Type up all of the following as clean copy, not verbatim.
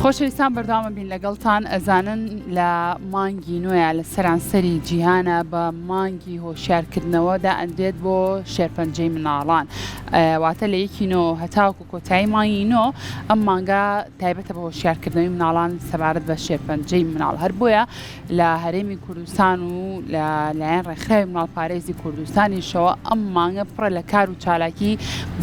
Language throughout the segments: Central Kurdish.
خۆشەویستان بەردەوامە بین لەگەڵتان ئەزانن لە مانگی نوێە لە سەرانسەری جیهانە بە مانگی هۆشیارکردنەوە دائەنرێت بۆ شێرپەنجەی مناڵان واتە لە یەکی نۆ هەتاوەکو کۆتایی مانگی نۆ ئەم مانگە تایبەتە بە هۆشیارکردنەوەی مناڵان سەبارەت بە شێرپەنجەی مناڵ هەر بۆیە لە هەرێمی کوردستان و لە لایەن ڕێکخراوی مناڵپارێزی کوردستانیشەوە ئەم مانگە پڕە لە کار و چالاکی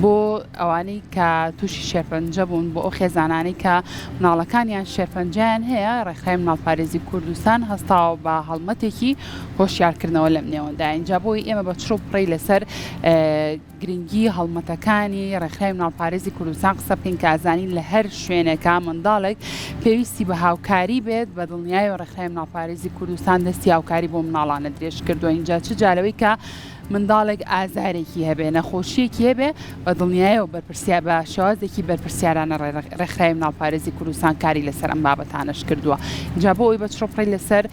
بۆ ئەوانەی کە تووشی شێرپەنجە بوون بۆ ئەو خێزانانەی کە مناڵەکانیان شێرپەنجەیان هەیە ڕێکخراوی مناڵپارێزی کوردستان هەستاوە بە هەڵمەتێکی هۆشیارکردنەوە لەم نێوەندا ئینجا بۆی ئێمە بە چڕ و پڕی لەسەر گرنگی هەڵمەتەکانی ڕێکخراوی مناڵپارێزی کوردستان قسە بکەین کە ئەزانین لە هەر شوێنێکا منداڵێک پێویستی بە هاوکاری بێت بە دڵنیایەوە ڕێکخراوی مناڵپارێزی کوردستان دەستی هاوکاری بۆ مناڵانە درێژ کردووە ئینجا چ جا لەوەی کە منداڵێک ئازارێکی هەبێ نەخۆشیەکی هەبێ بە دڵنیایەوە بەرپرسیار بە شێوازێکی بەرپرسیارانە ڕێکخراوی مناڵپارێزی کوردستان کاری لەسەر ئەم بابەتانەش کردووە جا بۆ ئەوی بە چڕوپڕی لەسەر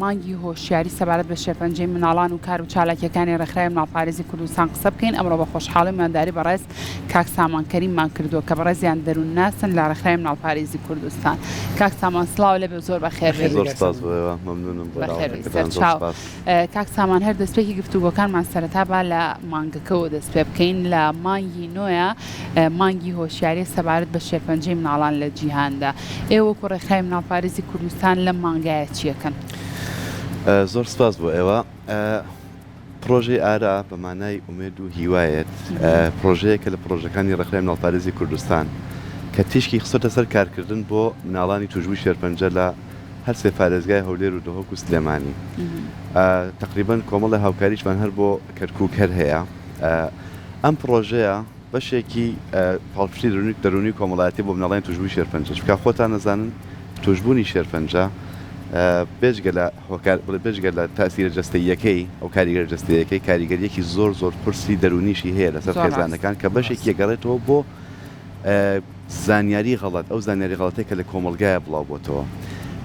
مانگی هۆشیاری سەبارەت بە شێرپەنجەی منداڵان و کار و چالاکییەکانی ڕێکخراوی منداڵپارێزی کوردستان قسە بکەین، ئەمڕۆ بە خۆشحاڵی میوانداری بەڕێز کاک سامان کەریممان کردووە کە بەڕێزیان دەروونناسن لە ڕێکخراوی منداڵپارێزی کوردستان. کاک سامان سڵاو لێبێ و زۆر بەخێر بێی. زۆر سپاس بۆ ئێوە، مەمنوونم بۆ بەخێر بێی داوەتەکەتان. زۆر سەرچاو. سپاس. کاک سامان هەر دەستپێکی گفتوگۆکانمان سەرەتا با لە مانگەکەوە دەست پێ بکەین، لە مانگی نۆیە مانگی هۆشیاریە سەبارەت بە شێرپەنجەی مناڵان لە جیهاندا، ئێوە وەکو ڕێکخراوی مناڵپارێزی کوردستان لەم مانگایە چیەکەن؟ زۆر سپاس بۆ ئێوە. پڕۆژەی ئارا بە مانای ئومێد و هیوایەت، پڕۆژەیەکە لە پڕۆژەکانی ڕێکخراوی مناڵپارێزی کوردستان کە تیشکی خستۆتە سەر کارکردن بۆ مناڵانی تووشبووی شێرپەنجە لە هەرسێ پارێزگای هەولێر و دهۆک و سلێمانی. تەقریبەن کۆمەڵێ هاوکاریشمان هەر بۆ کەرکووک هەر هەیە. ئەم پڕۆژەیە بەشێکی پاڵپشتی دەروونی و کۆمەڵایەتی بۆ مناڵانی تووشبووی شێرپەنجە، چونکە خۆتان ئەزانن تووشبوونی شێرپەنجە بێجگە لە هۆکار بڵێ بێجگە لە تاسیرە جەستەییەکەی ئەو کاریگەرە جەستەیەکەی کاریگەریەکی زۆر زۆر قورسی دەروونیشی هەیە لەسەر خێزانەکان کە بەشێکی ئەگەڕێتەوە بۆ زانیاری غەڵەت، ئەو زانیاری غەڵەتەی کە لە کۆمەڵگایا بڵاو بۆتەوە.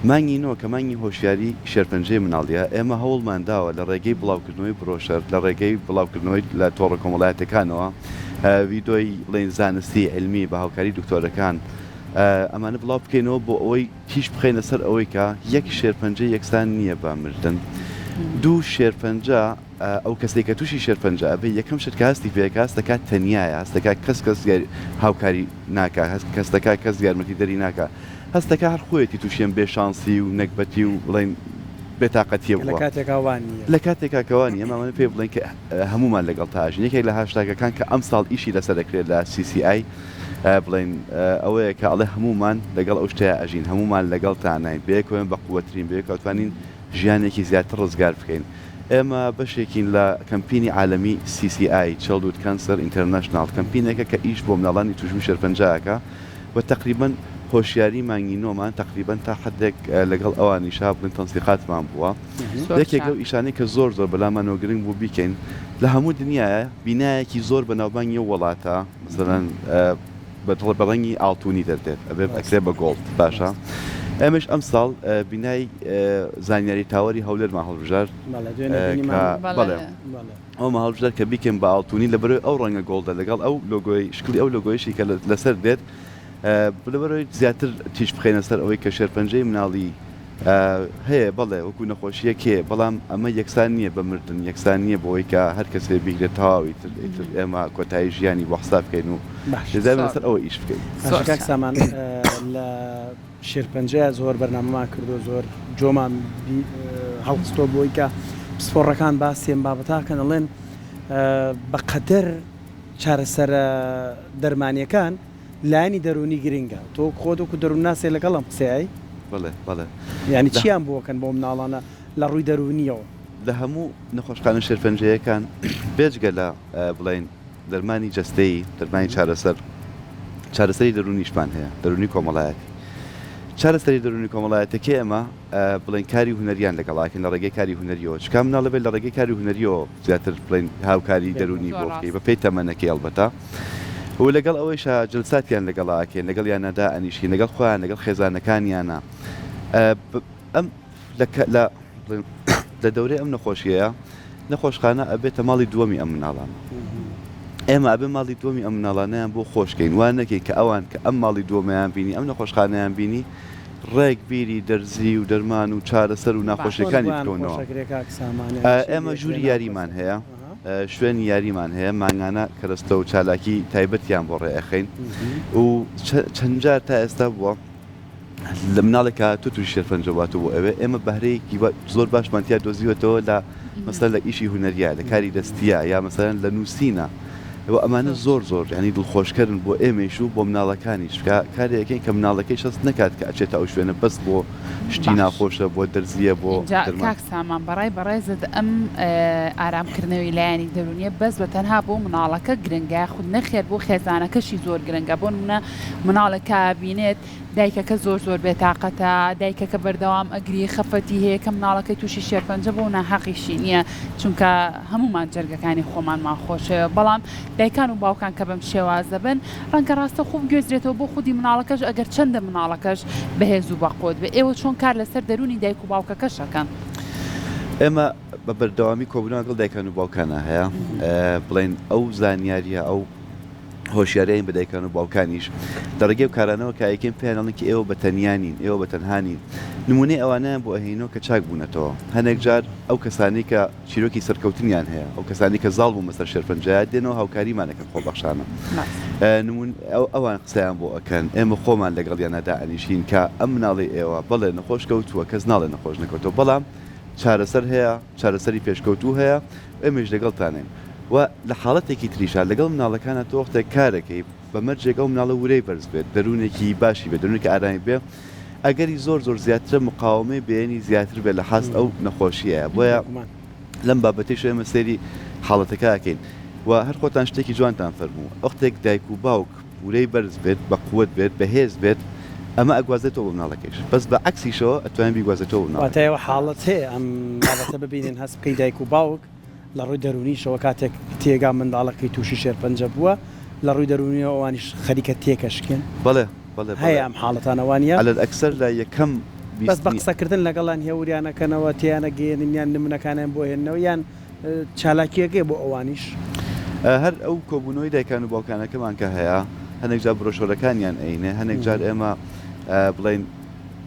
مانگی نۆ کە مانگی هۆشیاری شێرپەنجەی مناڵیە، ئێمە هەوڵمان داوە لە ڕێگەی بڵاوکردنەوەی برۆشەر، لە ڕێگەی بڵاوکردنەوەی لە تۆڕە کۆمەڵایەتیەکانەوە، ڤیدۆی بڵێین زانستی، عیلمی، بە هاوکاری دکتۆرەکان، ئەمانە بڵاو بکەینەوە بۆ ئەوەی تیشک بخەینە سەر ئەوەی کە یەک شێرپەنجە یەکسان نییە بە مردن، دوو شێرپەنجە، ئەو کەسەی کە تووشی شێرپەنجە ئەبێ یەکەم شت کە هەستی پێ ئەکا هەست دەکات تەنیایە هەست دەکات کەس کەس هاوکاری ناکا هەست کەس دەکا کەس یارمەتی دەری ناکا هەست دەکا هەر خۆیەتی تووشی ئەم بێ شانسی و نەگبەتی و بڵێین بێ تاقەتیە کە لە بووە کاتێکا وا نییە. لە کاتێکا کە وا نییە ئێمە ئەمانە پێ بڵێین کە هەموومان لەگەڵتا ئەژین یەکێک لە هاشتاگەکان کە ئەمساڵ ئیشی لەسەر ئەکرێت لە سی سی ئای بڵێین ئەوەیە کە ئەڵێ هەموومان لەگەڵ ئەو شتەیا ئەژین هەموومان لەگەڵتاناین بەیەکەوەین بە قوەترین بەیەکەوە ئەتوانین ژیانێکی زیاتر ڕزگار بکەین. ئێمە بەشێکین لە کەمپینی عالەمی CCI، Childhood Cancer International، کەمپینێکە کە ئیش بۆ مناڵانی تووشبووی شێرپەنجە ئەکا و تەقریبەن هۆشیاری مانگی نۆمان تەقریبەن تا حەدێک لەگەڵ ئەوانیشا بڵێن تەنسیقاتمان بووە. یەکێک لەو ئیشانەی کە زۆر زۆر بەلامانەوە گرنگ بوو بیکەین لە هەموو دنیایە بینایەکی زۆر بەناوبانگی ئەو وەڵاتە مەسەلەن بە دڵ بە ڕەنگی ئاڵتونی دەردێت ئەبێ ئەکرێ بە gold باشە ئێمەش ئەمساڵ بینای زانیاری tower ی هەولێرمان هەڵبژارد کە بەڵێ ئەومان هەڵبژارد کە بیکەین بە ئاڵتونی لەبەرەوەی ئەو ڕەنگە gold ە لەگەڵ ئەو لۆگۆی شکلی ئەو لۆگۆیشی کە لەسەر دێت لەبەرەوەی زیاتر تیش بخەینە سەر ئەوەی کە شێرپەنجەی مناڵی هەیە بەڵێ وەکو نەخۆشییەک هەیە بەڵام ئەمە یەکسان نییە بە مردن یەکسان نییە بەوەی کە هەر کەسێ بیگرێت تەواوی تر ئیتر ئێمە کۆتایی ژیانی بۆ حساب بکەین و لێدابین لەسەر ئەوە ئیش بکەین. باشە کاک سامان لە شێرپەنجەیا زۆر بەرنامەمان کردووە زۆر جۆمان هەڵخستووە بۆی کە پسپۆڕەکان باسی ئەم بابەتە کەن ئەڵێن بەقەدەر چارەسەرە دەرمانیەکان لایەنی دەروونی گرنگە تۆ خۆت وەکو دەروونناسێک لەگەڵ ئەم قسەیەی؟ بەڵێ بەڵێ. یانی چیان بۆ ئەکەن بۆ مناڵانە لە ڕووی دەروونیەوە؟ لە هەموو نەخۆشخانە شێرپەنجەیەکان بێجگە لە بڵێین دەرمانی جەستەیی، دەرمانی چارەسەر، چارەسەری دەروونیشمان هەیە، دەروونی کۆمەڵایەتی. چارەسەری دەروونی کۆمەڵایەتەکەی ئێمە بڵێین کاری هونەریان لەگەڵ ئەکەین لە ڕێگەی کاری هونەریەوە چونکە مناڵ ئەبێت لە ڕێگەی کاری هونەریەوە زیاتر بڵێین هاوکاری دەروونی بۆ بکەی بە پێی تەمەنەکەی ئەڵبەتە و لەگەڵ ئەوەیشا جلساتیان لەگەڵا ئەکەین لەگەڵیانە دائەنیشین لەگەڵ خۆیان لەگەڵ خێزانەکانیانە ئەم لە لە دەورەی ئەم نەخۆشیەیە نەخۆشخانە ئەبێتە ماڵی دووەمی ئەم مناڵانە. ئێمە ئەبێ ماڵی دووەمی ئەم مناڵانەیان بۆ خۆش کەین، وا نەکەین کە ئەوان کە ئەم ماڵی دووەمەیان بینی، ئەم نەخۆشخانەیان بینی، ڕێک بیری دەرزی و دەرمان و چارەسەر و چۆن ناخۆشیەکانی بۆیان بکەونەوە. خۆش ئەکرێ کاک سامان یانی چی ئێمە لێ ئەکرێ ژووری یاریمان ناخۆشە؟ هەیە، شوێنی یاریمان هەیە، مانگانە کەرەستە و چالاکی تایبەتیان بۆ ڕێ ئەخەین و چەند جار تا ئێستا بووە لە مناڵێک کە هاتووە تووشی شێرپەنجە بووە هاتووە بۆ ئەوێ، ئێمە بەهرەیەکی زۆر باشمان تیا دۆزیوەتەوە لە مەسەلەن لە ئیشی هونەریە، لە کاری دەستیە یا مەسەلەن لە نووسینە و ئەمانە زۆر زۆر یانی دڵخۆشکەرن بۆ ئێمەیش و بۆ مناڵەکانیش کە کارێک ئەکەین کە مناڵەکەیش هەست نەکات کە ئەچێتە ئەو شوێنە بەس بۆ شتی باش. ناخۆشە بۆ دەرزیە بۆ ئینجا دەرمان. کاک سامان بەڕای بەڕێزت ئەم ئارامکردنەوەی لایەنی دەروونیە بەس بە تەنها بۆ مناڵەکە گرنگە یاخود نەخێر بۆ خێزانەکەشی زۆر گرنگە بۆ نمونە مناڵێک کە ئەبینێت دایکەکە زۆر زۆر بێتاقەتە، دایکەکە بەردەوام ئەگری، خەفەتی هەیە کە مناڵەکەی تووشی شێرپەنجە بوو، ناحەقیشی نییە، چونکە هەموومان جەرگەکانی خۆمانمان خۆشەوێ، بەڵام دایکان و باوکان کە بەم شێوازە بن، ڕەنگە ڕاستەوخۆ بگوێزرێتەوە بۆ خودی مناڵەکەش، ئەگەر چەندە مناڵەکەش بەهێز و بەقوەت بێ. ئێوە چۆن کار لەسەر دەروونی دایک و باوکەکەش ئەکەن؟ ئێمە بە بەردەوامی کۆبوونەوە لەگەڵ دایکان و باوکانا هەیە، بڵێین ئەو زانیارییە، ئەو. هۆشیاریین بە دایکان و باوکانیش لە ڕێگەی ئەو کارانەوە کە ئەیکەین پێیان ئەڵێن کە ئێوە بە تەنیا نین، ئێوە بە تەنها نین. نموونەی ئەوانەیان بۆ ئەهێنینەوە کە چاک بوونەتەوە. هەنێک جار ئەو کەسانەی کە چیرۆکی سەرکەوتنیان هەیە، ئەو کەسانەی کە زاڵ بوون بەسەر شێرپەنجەیا دێنەوە هاوکاریمان ئەکەن خۆبەخشانە. نموون ئەوان قسەیان بۆ ئەکەن، ئێمە خۆمان لەگەڵیانا دائەنیشین کە ئەم مناڵەی ئێوە بەڵێ نەخۆش کەوتووە، کەس ناڵێ نەخۆش نەکەوتووە، بەڵام چارەسەر هەیە، چارەسەری پێشکەوتوو هەیە، ئێمەیش لەگەڵتانین. وە لە حاڵەتێکی تریشا لەگەڵ مناڵەکانا تۆ وەختێک کارەکەی بە مەرجێک ئەو مناڵە ورەی بەرز بێت دەروونێکی باشی بێت دەروونێکی ئارامی بێ ئەگەری زۆر زۆر زیاترە مقاومەی بێنی زیاتر بێت لە حاست ئەو نەخۆشیەیە بۆیە بێگومان. لەم بابەتەیش ئێمە سەیری حاڵەتەکە ئەکەین و هەر خۆتان شتێکی جوانتان فەرموو وەختێک دایک و باوک ورەی بەرز بێت بە قوت بێت بەهێز بێت ئەمە ئەگوازێتەوە بۆ مناڵەکەیش بەس بە عەکسیشەوە ئەتوانێت بیگوازێتەوە بۆ واتە مناڵەکەی. ئێوە حاڵەت هەیە ئەم بابەتە ببینن هەست بکەی دایک و باوک لە ڕووی دەروونیشەوە کاتێک تێگا منداڵەکەی تووشی شێرپەنجە بووە، لە ڕووی دەروونیەوە ئەوانیش خەریکە تێکەشکێن؟ بەڵێ بەڵێ بەڵێ. هەیە ئەم حاڵەتانە وانیە؟ علی الاکثر لە یەکەم بەس بە بیستنی. قسەکردن لەگەڵیان هێوریان ئەکەنەوە، تێیانەگەیەنن یان نمونەکانیان بۆ ئەهێننەوە یان چالاکیەکەیە بۆ ئەوانیش؟ هەر ئەو کۆبوونەوەی دایکان و باوکانەکەمان کە هەیە هەنێک جار برۆشۆرەکانیان ئەینێ هەنێک جار ئێمە بڵێین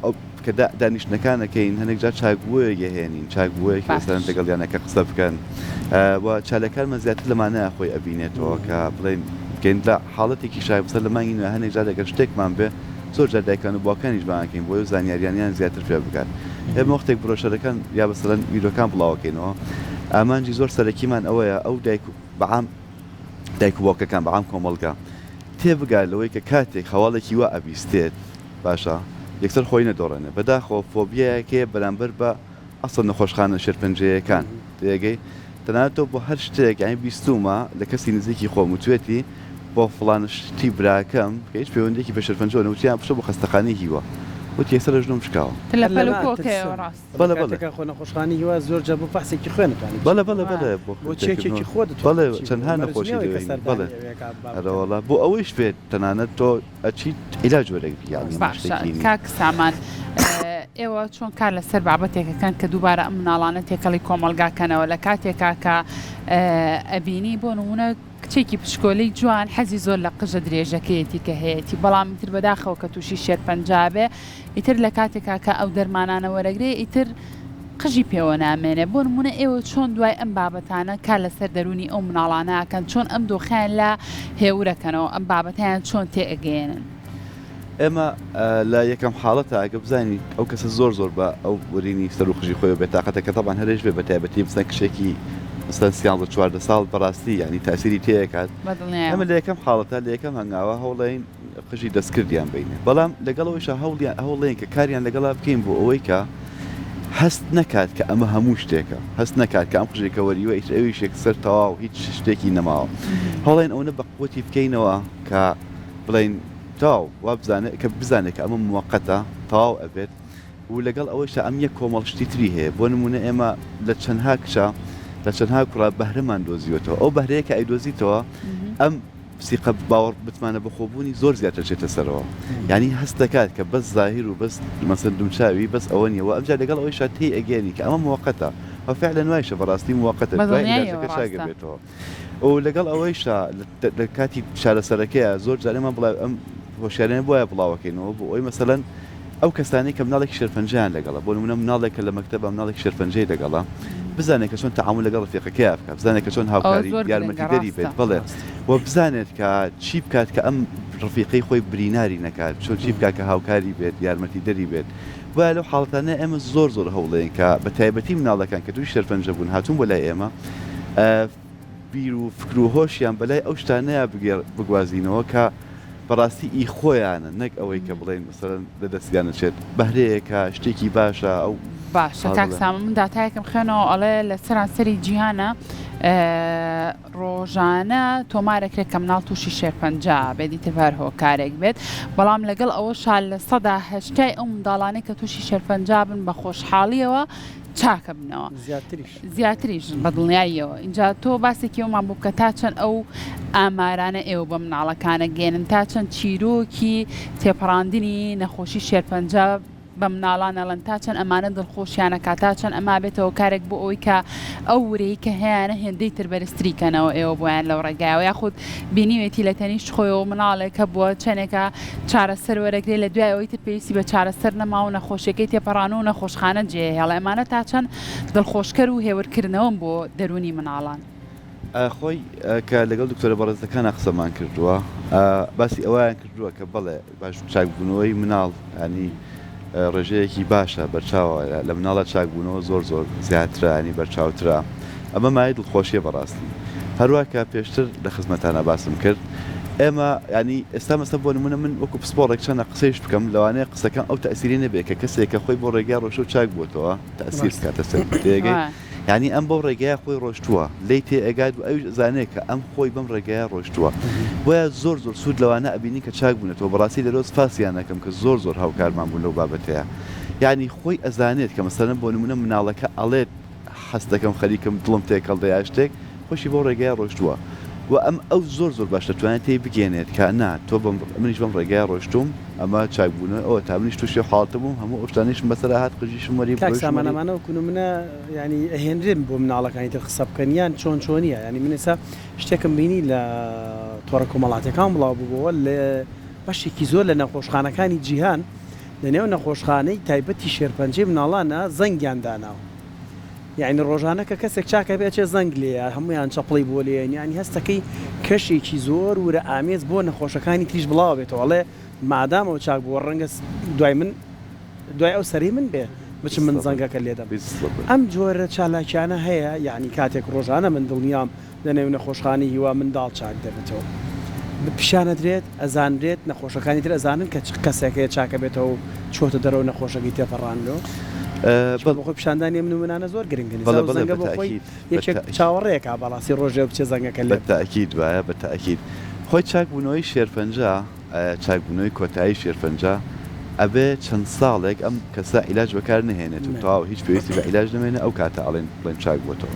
ئەو کە دانیشتنەکان ئەکەین هەنێک جار چاکبووەیەک ئەهێنین چاکبووەیەک باش. مەسەلەن لەگەڵیانە کە قسە بکەن و چالاکانمان زیاتر لەمانەیا خۆی ئەبینێتەوە کە بڵێین بکەین لە حاڵەتێکی شا مەسەلەن لە مانگی نوێ هەنێک جار ئەگەر شتێکمان بێ زۆر جار دایکان و باوکانیش بانگ ئەکەین بۆ ئەو زانیاریانیان زیاتر پێ بگات ئێمە وەختێک برۆشەرەکان یا مەسەلەن ڤیدیۆکان بڵاوەکەینەوە ئامانجی زۆر سەرەکیمان ئەوەیە ئەو دایک و بەعام دایک و باوکەکان بەعام کۆمەڵگا تێبگات لەوەی کە کاتێک هەواڵێکی وا ئەبیستێت باشە یەکسەر خۆی نەدۆڕێنێ بەداخەوە فۆبیایەک هەیە بەرامبەر بە ئەسڵ نەخۆشخانە شێرپەنجەیەکان تێگەی تەنانەت تۆ بۆ هەر شتێک یانی بیستومە لە کەسی نزیکی خۆم وتوێتی بۆ فڵان شتی براکەم کە هیچ پەیوەندیەکی بە شێرپەنجەوە نە وتیان بچۆ بۆ خەستەخانەی هیوا وتی یەکسەر ئەژنۆم شکاوە. لە هەر پەل و لەمە پۆکەیەوە ئەترسن. ڕاست. بەڵێ بەڵێ. کاتێکا خۆ نەخۆشخانەی هیوا زۆر جار بۆ فەحسێکی خوێن ئەتوانی بچی. بەڵێ بەڵێ بەڵێ بۆ بۆ خوێن چێکێکی تێکردنەوە خۆت ئەتوانی بەڵێ بچی. چەندها مەرج نەخۆشی نیە ئەوەی کە دەوێنی سەردانی بەڵێ ئەوێ کا بابەتە. ئەرەوەڵا بۆ ئەوەیش بێت تەنانەت تۆ ئەچیت عیلاج وەرەگری یانی ئەمە باشە شتێکی نیە. کاک سامان ئێوە چۆن کار لەسەر بابەتێک ئەکەن کە دووبارە ئەم مناڵانە تێکەڵی کۆمەڵگا کەنەوە لە کاتێکا کە ئەبینی بۆ نمونە کچێکی پشکۆلەی جوان حەزی زۆر لە قژە درێژەکەیەتی کە هەیەتی بەڵام ئیتر بەداخەوە کە تووشی شێرپەنجە بێ ئیتر لە کاتێکا کە ئەو دەرمانانە وەرەگرێ ئیتر قژی پێوە نامێنێ بۆ نمونە ئێوە چۆن دوای ئەم بابەتانە کار لەسەر دەروونی ئەو مناڵانە ئەکەن چۆن ئەم دۆخەیان لا هێورەکەنەوە ئەم بابەتەیان چۆن تێ ئەگەیەنن؟ ئێمە لە یەکەم حاڵەتا ئەگەر بزانین ئەو کەسە زۆر زۆر بە ئەو ورینی سەر و قژی خۆی بێتاقەتە کە تەبعەن هەرێش بێ بە تایبەتی مەسەلەن کچێکی مەسەلەن سیانزە 14 ساڵ بەڕاستی یانی تاسیری تێیەکات بەدڵنیایەوە. ئێمە لە یەکەم حاڵەتا لە یەکەم هەنگاوە هەوڵەین قژی دەستکردیان بینێ بەڵام لەگەڵ ئەوەیشا هەوڵیان هەوڵەین کە کاریان لەگەڵا بکەین بۆ ئەوەی کە هەست نەکات کە ئەمە هەموو شتێکە هەست نەکات کە ئەم قژێکە وەریوە ئیتر ئەویش یەکسەر تەواو هیچ شتێکی نەماوە هەوڵێن ئەوەنە بە قوتی بکەینەوە کە بڵێین تەواو وا بزانێت کە بزانێت کە ئەمە موەقەتە تەواو ئەبێت و لەگەڵ ئەوەیشا ئەم یەک کۆمەڵ شتی تری هەیە بۆ نموونە ئێمە لە چەندها کچە لە چەندها کوڕە بەهرەمان دۆزیوەتەوە ئەو بەهرەیە کە ئەیدۆزیتەوە ئەم سیقە باوەڕ متمانە بەخۆبوونی زۆر زیاتر چێتە سەرەوە یعنی هەست دەکات کە بەس زاهیر و بەس مەسەن دومچاوی بەس ئەوە نییە و ئەمجا لەگەڵ ئەوەیشا تێی ئەگەیەنی کە ئەمە موەقەتە و فعلا وایشە بەڕاستی موەقەتە دوای بەدڵنیاییەوە عیلاجەکە چاک ڕاستە. ئەبێتەوە. و لەگەڵ ئەوەیشا لە کاتی چارەسەرەکەیا زۆر جار ئێمە بڵاو ئەم هۆشیاریانە بۆیە بڵاوەکەینەوە بۆ ئەوەی مەسەلەن ئەو کەسانەی کە مناڵێکی شێرپەنجەیان لەگەڵە بۆ نمونە مناڵێک کە لە مەکتەبە مناڵێکی شێرپەنجەی لەگەڵە بزانێت کە چۆن تەعامول لەگەڵ ڕفیقەکەیا بکات بزانێت کە چۆن ئەوە هاوکاری زۆر گرنگە یارمەتیدەری ڕاستە. بێت بەڵێ و بزانێت کە چی بکات کە ئەم ڕفیقەی خۆی بریناری نەکات چۆن چی بکات کە هاوکاری بێت یارمەتیدەری بێت بۆیە لەو حاڵەتانە ئێمە زۆر زۆر هەوڵێین کە بە تایبەتی مناڵەکان کە تووشی شێرپەنجە بوون هاتوون بۆ لای ئێمە بیر و فکر و هۆشیان بەلای ئەو شتانەیا بگوازینەوە کە بەڕاستی ئی خۆیانە نەک ئەوەی کە بڵێین مەسەلەن لە دەستیان ئەچێت بەهرەیەکە شتێکی باشە ئەو باشە کاک سامە من داتایەکم خوێنەوە ئەڵێ لە سەرانسەری جیهانە ڕۆژانە تۆمارەکرێت کە مناڵ تووشی شێرپەنجە بێت ئیتر بە هەر هۆکارێک بێت بەڵام لەگەڵ ئەوەشا 80% ئەو منداڵانەی کە تووشی شێرپەنجە بن بە خۆشحاڵیەوە چاکەبنەوە زیاتریش زیاتریش بە دڵنیاییەوە ئینجا تۆ باسێکی ئەومان بۆ بکە تا چەند ئەو ئامارانە ئێوە بە مناڵەکانە گەێنن تا چەند چیرۆکی تێپەڕاندنی نەخۆشی شێرپەنجە بە مناڵان ئەڵێن تا چەند ئەمانە دڵخۆشیان ئەکات تا چەند ئەمە ئەبێتە هۆکارێک بۆ ئەوەی کە ئەو ورەی کە هەیانە هێندەی تر بەرزتری کەنەوە ئێوە بۆیان لەو ڕێگایەوە یاخود بینیوێتی لە تەنیشت خۆیەوە مناڵێک هەبووە چەندێکە چارەسەر وەرەگرێ لە دوای ئەوەی تر پێویستی بە چارەسەر نەما و نەخۆشیەکەی تێپەڕان و نەخۆشخانە جێهێڵێ ئەمانە تا چەند دڵخۆشکەر و هێورکردنەوەن بۆ دەروونی مناڵان. خۆی کە لەگەڵ دکتۆرە بەڕێزەکانا قسەمان کردووە باسی ئەوەیان کردووە کە بەڵێ باش چاکبوونەوەی مناڵ ینی ڕێژەیەکی باشە بەرچاوە لە مناڵە چاکبوونەوە زۆر زۆر زیاترە ینی بەرچاوترە ئەمە مایەی دڵخۆشیە بەڕاستی هەروا کە پێشتر لە خزمەتانە باسم کرد ئێمە ینی ئێستا مەسە بۆ نمونە من وەکو پسپۆڕێک چەنە قسەیش بکەم لەوانەیە قسەکەم ئەو تەئسیری نەبێت کە کەسێک کە خۆی بۆ ڕێگای ڕۆشتوو چاک بووەتەوە تەئسیر بکاتە سەر تێگەی یانی ئەم بەو ڕێگایە خۆی ڕۆشتووە لێی تێ ئەگات و ئەویش ئەزانێ کە ئەم خۆی بەم ڕێگایە ڕۆشتووە بۆیە زۆر زۆر سوود لەوانە ئەبینین کە چاک بوونەتەوە بەڕاستی لێرەوە سپاسیان ئەکەم کە زۆر زۆر هاوکارمان بوون لەو بابەتەیا یانی خۆی ئەزانێت کە مەسەلەن بۆ نموونە مناڵەکە ئەڵێت حەز دەکەم خەریکم دڵم تێکەڵ دە یا شتێک خۆشی بەو ڕێگایە ڕۆشتووە و ئەم ئەو زۆر زۆر باش دەتوانێت تێی بگەیەنێت کە نا تۆ بەم منیش بەم ڕێگایە ڕۆشتووم ئەمە چاکبوونەوەی ئەوە تا منیش تووشی ئەو حاڵەتە بووم هەموو ئەو شتانەیشم بەسەرا هات قژیشم وەری کاک برۆیشم سامان وەری. ئەمانە وەکو نمونە یانی ئەهێنرێن بۆ مناڵەکانی تر قسە بکەن یان چۆن چۆنیە یانی من ئێستا شتێکم بینی لە تۆڕە کۆمەڵاتیەکان بڵاو ببۆوە لە بەشێکی زۆر لە نەخۆشخانەکانی جیهان لە نێو نەخۆشخانەی تایبەتی شێرپەنجەی مناڵانا زەنگیان داناوە یانی ڕۆژانە کە کەسێک چاکە بێ ئەچێ زەنگ لێیە هەموویان چەپڵەی بۆ لێیەن یانی هەستەکەی کەشێکی زۆر ورە ئامێز بۆ نەخۆشەکانی تریش بڵاوە بێتەوە ئەڵێ مادام ئەو چاک بووە ڕەنگە دوای من دوای ئەو سەرەی من بێ بچم من زەنگەکە لێدەم ئەم جۆرە چالاکیانە هەیە یانی کاتێک ڕۆژانە من دڵنیام لە نێو نەخۆشخانەی هیوا منداڵ چاک دەبێتەوە پیشان ئەدرێت ئەزانرێت نەخۆشەکانی تر ئەزانن کە چ کەسێک هەیە چاک ئەبێتەوە و چۆتە دەرەوە نەخۆشەکەی تێپەڕاندووە چونکە بۆ خۆی پیشاندانی ئەم نمونانە زۆر گرنگن ئێستا ئەو زەنگە بۆ خۆی یەکێک چاوەڕێکا بەڕاستی ڕۆژێ بچێ زەنگەکە لێ بدات. بەتەئکید وایە بەتەئکید خۆی چاک بوونەوەی شێرپەنجە چاکبوونەوەی کۆتایی شێرپەنجە ئەبێ چەند ساڵێک ئەم کەسە عیلاج بەکار نەهێنێت و تەواو هیچ پێویستی بە عیلاج نەمێنێ ئەو کاتە ئەڵێن بڵێن چاک بۆتەوە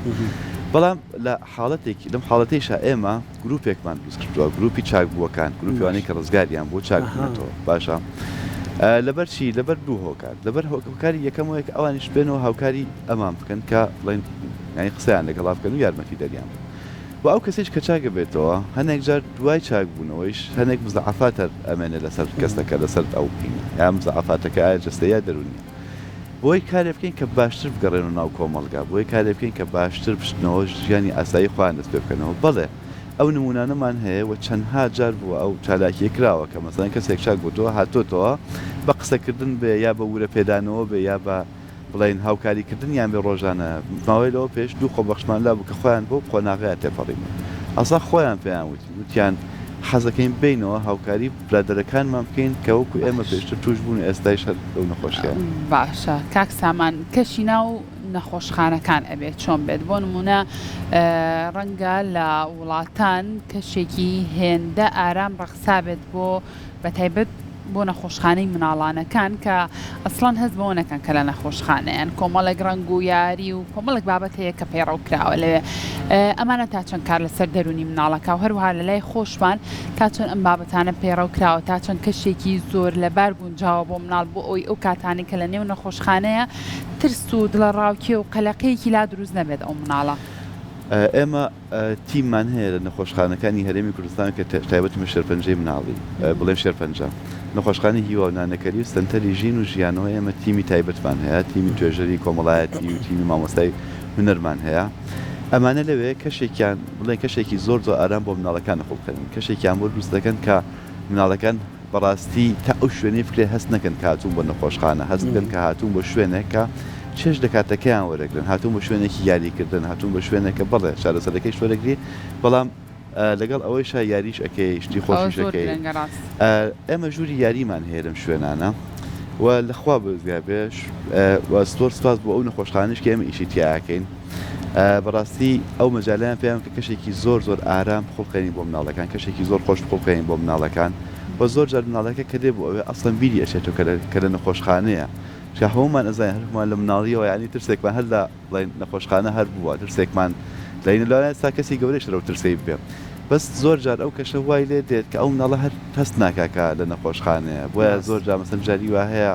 بەڵام لە حاڵەتێکی لەم حاڵەتەیشا ئێمە گروپێکمان دروست کردووە گروپی چاکبووەکان گروپی ئەوانەی کە ڕزگاریان بوو چاک بوونەتەوە باشە لەبەر چی لەبەر دوو هۆکار لەبەر هۆکاری یەکەم ئەوەیە کە ئەوانیش بێنەوە هاوکاری ئەمان بکەن کە بڵێن یانی قسەیان لەگەڵا بکەن و یارمەتی دەریان بن وە ئەو کەسەیش کە چاک ئەبێتەوە هەنێک جار دوای چاک بوونەوەیش هەنێک مزەعەفات هەر ئەمێنێ لەسەر کەسەکە لەسەر ئەو هینە یا مزەعەفاتەکە ئایا جەستەیی یا دەروونیە بۆی کارێ بکەین کە باشتر بگەڕێنەوە ناو کۆمەڵگا بۆی کارێ بکەین کە باشتر بچنەوە ژیانی ئاسایی خۆیان دەست پێ بکەنەوە بەڵێ ئەو نموونانەمان هەیە و چەندها جار بووە ئەو چالاکیە کراوە کە مەسەلەن کەسێک چاک بۆتەوە هاتۆتەوە بە قسەکردن بێ یا بە ورە پێدانەوە بێ یا بە بڵێین هاوکاری کردنیان بێ ڕۆژانە، ماوەی لەوە پێش دوو خۆبەخشمان لابوو کە خۆیان بەو قۆناغەیا تێپەڕیبوون ئەسڵا خۆیان پێیان وتین وتیان حەزەکەین بێینەوە هاوکاری برادەرەکانمان بکەین کە وەکو ئێمە باش. پێشتر توش بوون و ئێستایش هەر لەو نەخۆشیەن. باشە کاک سامان کەشی ناو نەخۆشخانەکان ئەبێت چۆن بێت بۆ نمونە ڕەنگە لە وڵاتان کەشێکی هێندە ئارام ڕەخسابێت بۆ بەتایبەت بۆ نەخۆشخانەی مناڵانەکان کە ئەسڵەن هەست بەوە نەکەن کە لە نەخۆشخانەیان کۆمەڵێک ڕەنگ و یاری و کۆمەڵێک بابەت هەیە کە پەیڕەو کراوە لەوێ ئەمانە تا چەند کار لەسەر دەروونی مناڵەکە و هەروەها لە لای خۆشمان تا چەند ئەم بابەتانە پەیڕەو کراوە تا چەند کەشێکی زۆر لەبار گونجاوە بۆ مناڵ بۆ ئەوەی ئەو کاتانەی کە لە نێو نەخۆشخانەیە ترس و دڵەڕاوکێ و قەلەقییەکی لا دروست نەبێت ئەو مناڵە. ئێمە تیممان هەیە لە نەخۆشخانەکانی هەرێمی کوردستان کە تایبەتن بە شێرپەنجەی مناڵی، بڵێم شێرپەنجە، نەخۆشخانەی هیوا و نانەکەری و سەنتەری ژین و ژیانەوە، ئێمە تیمی تایبەتمان هەیە، تیمی توێژەری کۆمەڵایەتی و تیمی مامۆستای هونەرمان هەیە، ئەمانە لەوێ کەشێکیان بڵێن کەشێکی زۆر زۆر ئارام بۆ مناڵەکان ئەخوڵقێنن، کەشێکیان بۆ دروست دەکەن کە مناڵەکان بەڕاستی تا ئەو شوێنەی بکرێت هەست نەکەن کە هاتوون بۆ نەخۆشخانە، هەست بکەن کە هاتوون بۆ شوێنێک کە چێژ لە کاتەکەیان وەرەگرن، هاتوون بۆ شوێنێکی یاریکردن، هاتوون بۆ شوێنێک کە بەڵێ چارەسەرەکەیش وەرەگری، بەڵام لەگەڵ ئەوەیشا یاریش ئەکەی، شتی ئەوە خۆشیش زۆر ئەکەی. گرنگە ڕاست. ئێمە ژووری یاریمان هەیە لەم شوێنانە و لە خوا بەزیا بێ و زۆر سوپاس بۆ ئەو نەخۆشخانەیش کە ئێمە ئیشی تیا ئەکەین. بەڕاستی ئەو مەجالەیان پێیان کە کەشێکی زۆر زۆر ئارام بخوڵقێنین بۆ مناڵەکان، کەشێکی زۆر خۆش بخوڵقێنین بۆ مناڵەکان و زۆر جار مناڵەکە کە دێ بۆ ئەوێ ئەسڵەن بیری ئەچێتەوە کە لە کە لە نەخۆشخانەیە چونکە هەموومان ئەزانین هەر هەموومان لە مناڵیەوە یانی ترسێکمان هەر لە بڵێین نەخۆشخانە هەر بووە ترسێکمان لە لەوانەیە ئێستا کەسی گەورەیش هەر ئەو ترسەی ببێ بەس زۆر جار ئەو کەشە وای لێ دێت کە ئەو مناڵە هەر هەست ناکا کە لە نەخۆشخانەیە بۆیە ڕاستە. زۆر جار مەسەلەن جاری وا هەیە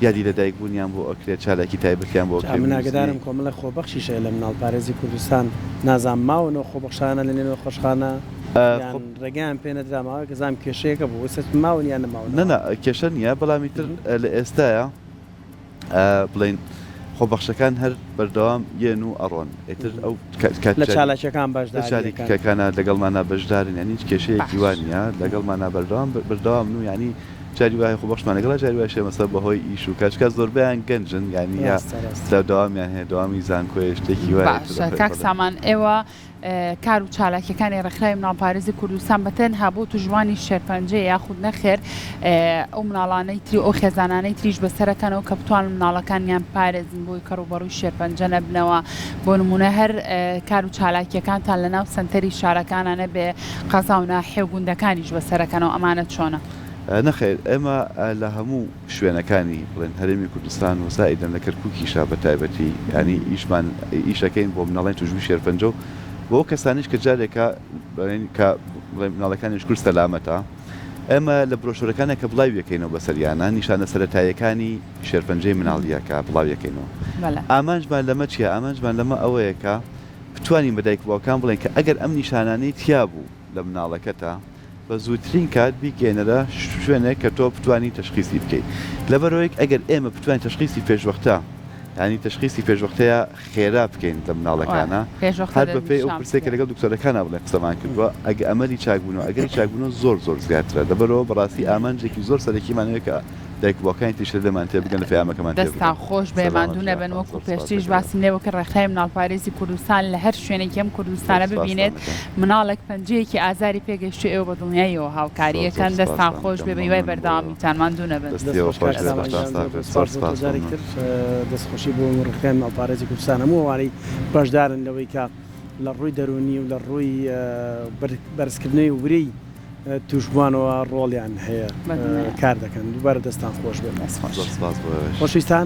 یادی لەدایک بوونیان بۆ ئەکرێت چالاکی تایبەتیان بۆ جا ئەکرێت من میوزیک. ئاگەدارم کۆمەڵێک خۆبەخشیش هەیە لە مناڵپارێزی کوردستان نازانم ماون ئەو خۆبەخشانە لە نێو نەخۆشخانە یان ڕێگەیان پێ نەدرا ماوەیەک ئەزانم کێشەیەکە بوو ئێستا ماون یان نەماونەوە؟ نا نا کێشە نییە بەڵام ئیتر لە ئێستایا بڵێین خۆبەخشەکان هەر بەردەوام یێن و ئەڕۆن ئیتر ئەو کات لە چالاکیەکان لە بەشداری ئەکەن. چالاکیەکانا لەگەڵمانا بەشدارن یانی هیچ کێشەیەکی وا باش. نییە لەگەڵمانا بەردەوام بەردەوامن و یانی جاری وایە خۆبەخشمان لەگەڵە جاری وایش هەیە مەسەلەن بەهۆی ئیش و کار چونکە زۆربەیان گەنجن یانی یا ڕاستە ڕاستە. دەوامیان هەیە دەوامی زانکۆیە شتێکی وایە ئیتر باشە کاک بەڵێ. سامان ئێوە کار و چالاکیەکانی ڕێکخراوی مناڵپارێزی کوردستان بە تەنها بۆ توشبوانی شێرپەنجەیە یاخود نەخێر ئەو مناڵانەی تری و ئەو خێزانانەی تریش بەسەرەکەنەوە کە بتوانن مناڵەکانیان بپارێزن بۆی کە ڕووبەڕووی شێرپەنجە نەبنەوە بۆ نمونە هەر کار و چالاکیەکانتان لە ناو سەنتەری شارەکانە نەبێ قەزا و ناحیە و گوندەکانیش بەسەرەکەنەوە ئەمانە چۆنە؟ نەخێر ئێمە لە هەموو شوێنەکانی بڵێن هەرێمی کوردستان و زائیدەن لە کەرکوکیشا بە تایبەتی یانی ئیشمان ئیشەکەین بۆ مناڵانی توشبووی شێرپەنجە و بۆ ئەو کەسانیش کە جارێکە بڵێن کە بڵێن مناڵەکانی شکور سەلامەتە ئێمە لە برۆشۆرەکانە کە بڵاویەکەینەوە بەسەریانە نیشانە سەرەتاییەکانی شێرپەنجەی مناڵیە کە بڵاویەکەینەوە ئامانجمان لەمە چیە ئامانجمان لەمە ئەوەیە کە بتوانین بە دایک و باوکان بڵێین کە ئەگەر ئەم نیشانانەی تیابوو لە مناڵەکەتا بە زووترین کات بیگەیەنەرە شوێنێک کە تۆ بتوانی تەشخیسی بکەی لەبەرئەوەی ئەگەر ئێمە بتوانین تەشخیسی پێشوەختە یانی تەشخیسی پێشوەختەیە خێرا بکەین لە مناڵەکانا پێشوەختە هەر بەپێی ئەو دەستنیشان پرسەی کە بکرێت. لەگەڵ دکتۆرەکانا بڵێن قسەمان کردووە ئەگە ئەمەلی چاکبوونەوە ئەگەری چاکبوونەوە زۆر زۆر زیاترە لەبەرئەوە بەڕاستی ئامانجێکی زۆر سەرەکیمان ئەوەیە کە دایک و باوکانی تریش لێمان تێبگەن لە پەیامەکەمان دەستتان تێبگەن. خۆش بێ سەلامەت ماندوو بی نەبن یاخوا وەکو زۆر سوپاس پێشتریش دەکەم. باسم لێوە کرد ڕێکخراوی مناڵپارێزی کوردستان لە هەر شوێنێکی ئەم زۆر کوردستانە سوپاستان ببینێت دەکەم. مناڵێک پەنجەیەکی ئازاری پێگەیشتوو ئێوە بە دڵنیاییەوە هاوکاری زۆر زۆر ئەکەن دەستتان سوپاستان خۆش دەکەم بێ بە هیوای مەمنونم بۆ ئێوە. بەردەوامیتان ماندوو نەبن. دەستی دەست ئێوە خۆش کاک خۆش بێ سامان لەشتان گیان ساغ زۆر بێت زۆر زۆر سپاس بۆ تۆ سپاس جارێکی مەمنون. تر دەستخۆشی بۆ ڕێکخراوی مناڵپارێزی کوردستان هەموو ئەوانەی بەشدارن لەوەی کە لە ڕووی دەروونی و لە ڕووی بەرزکردنەوەی ورەی تووشبووانەوە ڕۆڵیان هەیە بەدڵنیایە. کار دەکەن دووبارە دەستان خۆش بێت. دەست خۆش. زۆر سپاس بۆ ئێوەش. خۆشەویستان.